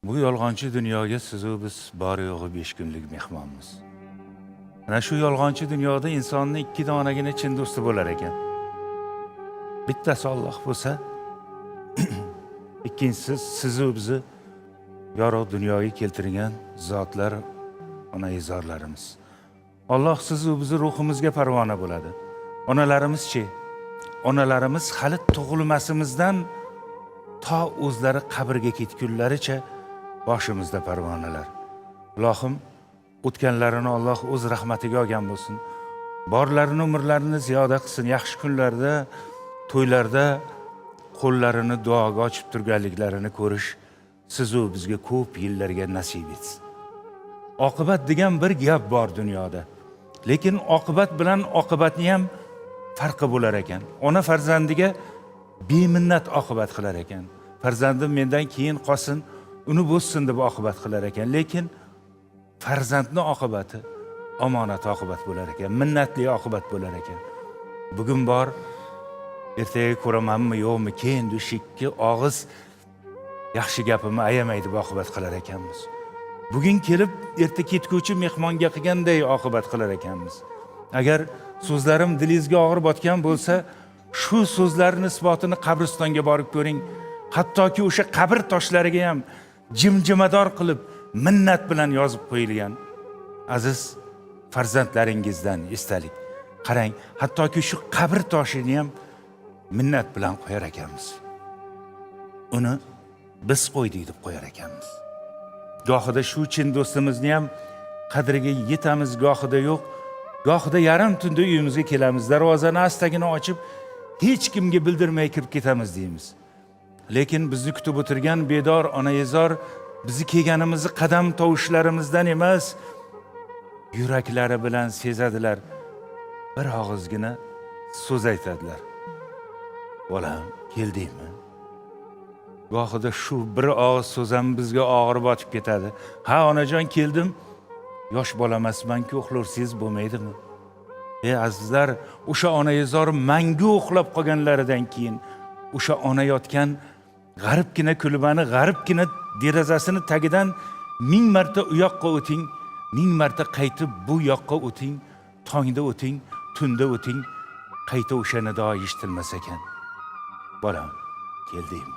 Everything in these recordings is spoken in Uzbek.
Bu yolg'onchi dunyoga sizu biz bor yo'g'i 5 kunlik mehmonmiz. Ana shu yolg'onchi dunyoda insonni ikki donagina chin do'sti bo'lar ekan. Bittasi Olloh bo'lsa, ikkinchisi sizu bizni yorug' dunyoga keltirgan zotlar, onaizorlarimiz. Olloh sizu bizni ruhimizga parvona bo'ladi. Onalarimizchi? Onalarimiz hali tug'ilmasimizdan to o'zlari qabrga ketgunlaricha boshimizda parvonalar. Ilohim, o'tganlarini Alloh o'z rahmatiga olgan bo'lsin, borlarini umrlarini ziyoda qilsin. Yaxshi kunlarda, to'ylarda qo'llarini duoga ochib turganliklarini ko'rish sizu bizga ko'p yillarga nasib etsin. Oqibat degan bir gap bor dunyoda, lekin oqibat bilan oqibatni ham farqi bo'lar ekan. Ona farzandiga beminnat oqibat qilar ekan, farzandim mendan keyin qolsin, uni bo'lsin deb oqibat qilar ekan. Lekin farzandni oqibati omonat oqibat bo'lar ekan, minnatli oqibat bo'lar ekan. Bugun bor, ertaga ko'ramanmi, yo'qmi, keyin shu ikki og'iz yaxshi gapimni ayamay deb oqibat qilar ekanmiz. Bugun kelib, erta ketguvchi mehmonga qilganday oqibat qilar ekanmiz. Agar so'zlarim dilingizga og'ir botgan bo'lsa, shu so'zlarni isbotini qabristonga borib ko'ring. Hattoki o'sha qabr toshlariga ham jimjimador qilib, minnat bilan yozib qo'yilgan aziz farzandlaringizdan esdalik. Qarang, hattoki shu qabr toshini ham minnat bilan qo'yar ekanmiz, uni biz qo'ydik deb qo'yar ekanmiz. Gohida shu chin do'stimizni ham qadriga yetamiz, gohida yo'q. Gohida yarim tunda uyimizga kelamiz, darvozani astagina ochib, hech kimga bildirmay kirib ketamiz deymiz. Lekin bizni kutib o'tirgan bedor onaizor bizni kelganimizni qadam tovushlarimizdan emas, yuraklari bilan sezadilar. Bir og'izgina so'z aytadilar: "Bolam, keldingmi?" Gohida shu bir og'iz so'z ham bizga og'ir botib ketadi. "Ha, onajon, keldim. Yosh bola emasmanku, uxlorsangiz bo'lmaydimi?" Ey azizlar, o'sha onaizor mangu uxlab qolganlaridan keyin o'sha ona yotgan g'aribgina kulbani g'aribgina derazasini tagidan ming marta u yoqqa o'ting, ming marta qaytib bu yoqqa o'ting, tongda o'ting, tunda o'ting, qayta o'sha nido eshitilmas ekan: "Bolam, keldingmi?"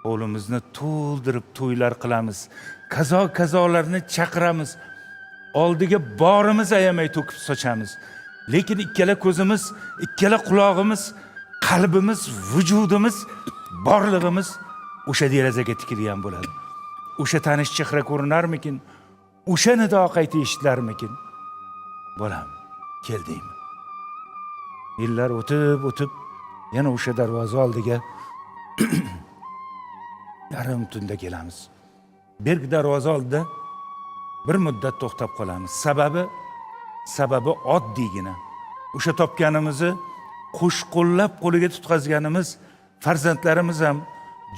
Hovlimizni to'ldirib to'ylar qilamiz, kazo kazolarni chaqiramiz, oldiga borimiz ayamay to'kib sochamiz. Lekin ikkala ko'zimiz, ikkala qulog'imiz, qalbimiz, vujudimiz, borlig'imiz o'sha derazaga tikilgan bo'ladi. O'sha tanish chehra ko'rinarmikin, o'sha nido qayta eshitilarmikin: "Bolam, keldingmi?" Yillar o'tib o'tib yana o'sha darvoza oldiga yarim tunda kelamiz. Berk darvoza oldida bir muddat to'xtab qolamiz. Sababi oddiygina: o'sha topganimizni qo'shqo'llab qo'liga tutqazganimiz farzandlarimiz ham,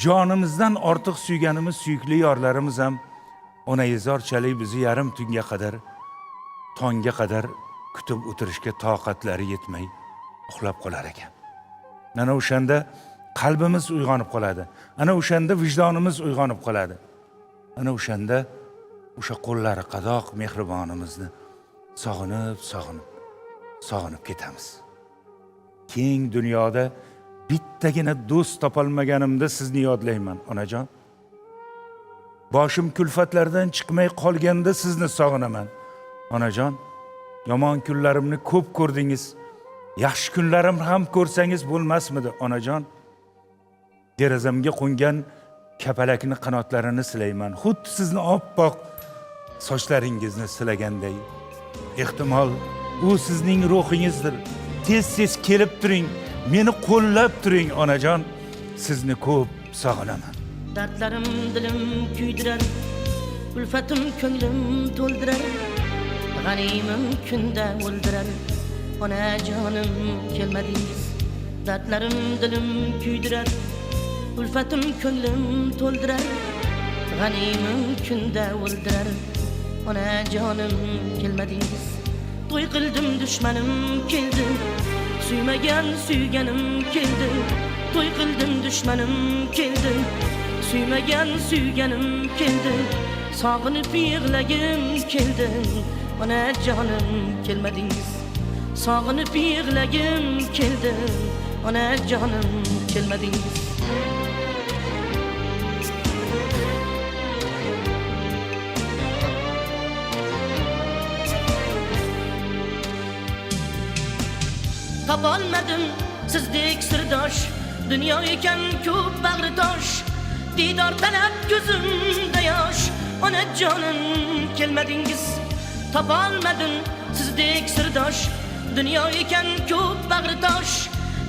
jonimizdan ortiq suyganimiz suyukli yorlarimiz ham onaizorchalik bizni yarim tunga qadar, tongga qadar kutib o'tirishga toqatlari yetmay uxlab qolar ekan. Ana o'shanda qalbimiz uyg'onib qoladi, ana o'shanda vijdonimiz uyg'onib qoladi, ana o'shanda o'sha qo'llari qadoq mehribonimizni sog'inib, sog'inib, sog'inib ketamiz. Keng dunyoda bittagina do'st topolmaganimda sizni yodlayman, onajon. Boshim kulfatlardan chiqmay qolganda sizni sog'inaman, onajon. Yomon kunlarimni ko'p ko'rdingiz, yaxshi kunlarimni ham ko'rsangiz bo'lmasmidi, onajon? Derazamga qo'ngan kapalakni qanotlarini silayman, xuddi sizni oppoq sochlaringizni silaganday. Ehtimol, u sizning ruhingizdir. Tez tez kelib turing, meni qo'llab turing, onajon. Sizni ko'p sog'inaman. Dardlarim dilim kuydirar, Ulfatim ko'nglim to'ldirar, G'animim kunda o'ldirar. Onajonim, kelmadingiz. Dardlarim dilim kuydirar, Ulfatim ko'nglim to'ldirar, G'animim kunda o'ldirar. Onajonim, kelmadingiz. To'y qildim, dushmanim keldi. Suymagan suyganim keldi. To'y qildim, dushmanim keldi. Suymagan suyganim keldi, sog'inib yig'lagim keldi. Onajonim, kelmadingiz. Sog'inib yig'lagim keldi, onajonim, kelmadingiz. Topolmadim sizdek sirdosh, dunyo ekan ko'p bag'ri tosh. Diydor talab ko'zimda yosh, onajonim, kelmadingiz. Topolmadim sizdek sirdosh, dunyo ekan ko'p bag'ri tosh.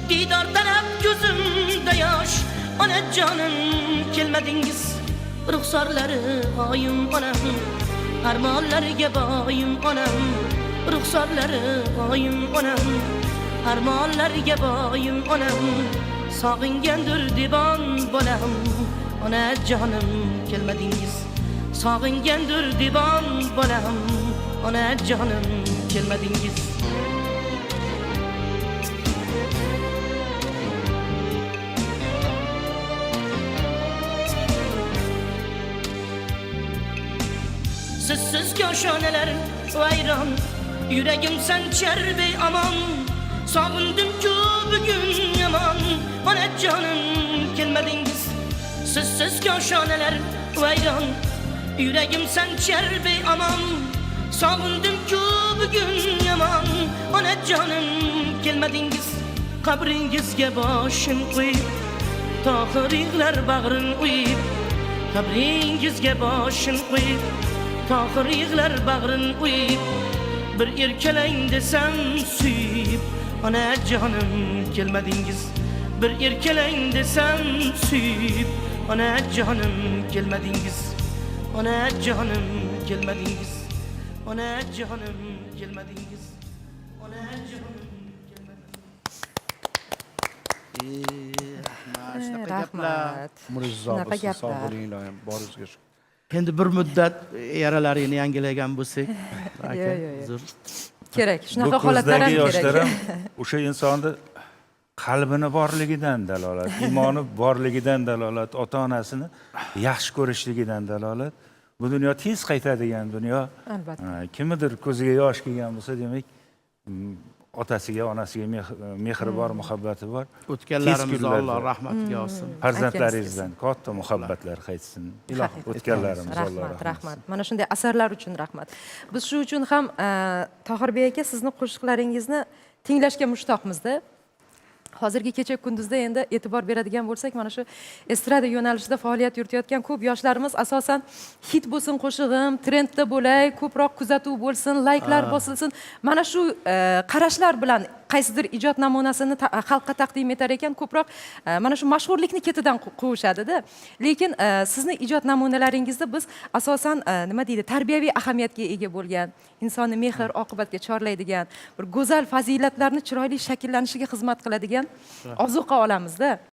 Diydor talab ko'zimda yosh, onajonim, kelmadingiz. Ruxsorlari oyim onam, armonlarga boyim onam. Ruxsorlari oyim onam, armonlarga boyim onam. Sog'ingandir devon bolam, onajonim, kelmadingiz. Sog'ingandir devon bolam, onajonim, kelmadingiz. Sizsiz koshonalar vayron, yuragim sanchar beomon. Sog'indim-ku bugun yomon, onajonim, kelmadingiz. Sizsiz koshonalar vayron, yuragim sanchar beomon. Sog'indim-ku bugun yomon, onajonim, kelmadingiz. Qabringizga boshim qo'yib, tohir yig'lar bag'rin o'yib. Qabringizga boshim qo'yib, tohir yig'lar bag'rin o'yib. Bir erkalang desam suyib, onajonim, kelmadingiz. Bir erkalang desam suyib, onajonim, kelmadingiz. Onajonim, kelmadingiz. Onajonim, kelmadingiz. Onajonim, kelmadingiz. Rahmat, shunaqa gaplar. Rahmat. Umringiz uzoq Shunaqa bo'lsin, sog' gaplar. bo'ling iloyim, boringizga shukur. Endi bir muddat yaralaringni yangilagan bo'lsak, aka, Yo, yo, yo. zo'r. Kerak, Bu shunaqa holatlar ham ko'zdagi yoshlar kerak. ham o'sha insonni qalbini borligidan dalolat, iymoni borligidan dalolat, ota onasini yaxshi ko'rishligidan dalolat. Bu dunyo tez qaytadigan dunyo. Albatta. Ha, kimnidir ko'ziga yosh kelgan bo'lsa, demak, otasiga, onasiga mehri bor, muhabbati bor. O'tganlarimizni Tez kunlarda Alloh rahmatiga olsin. Farzandlaringizdan katta muhabbatlar qaytsin. Ilohim. O'tganlarimiz Alloh Rahmat, rahmat. Rahmat. Mana shunday asarlar uchun rahmat. Biz shu uchun ham Tohirbek aka, sizni qo'shiqlaringizni tinglashga mushtoqmizda. Hozirgi kecha kunduzda endi e'tibor beradigan bo'lsak, mana shu estrada yo'nalishida faoliyat yuritayotgan ko'p yoshlarimiz asosan hit bo'lsin qo'shig'im, trendda bo'lay, ko'proq kuzatuv bo'lsin, layklar bosilsin. Mana shu qarashlar bilan qaysidir ijod namunasini xalqqa taqdim etar ekan, ko'proq mana shu mashhurlikni ketidan quvishadi-da. Lekin sizni ijod namunalaringizda biz asosan nima deydi, tarbiyaviy ahamiyatga ega bo'lgan, insonni mehr oqibatga chorlaydigan, bir go'zal fazilatlarni chiroyli shakllanishiga xizmat qiladigan ozuqa olamizda.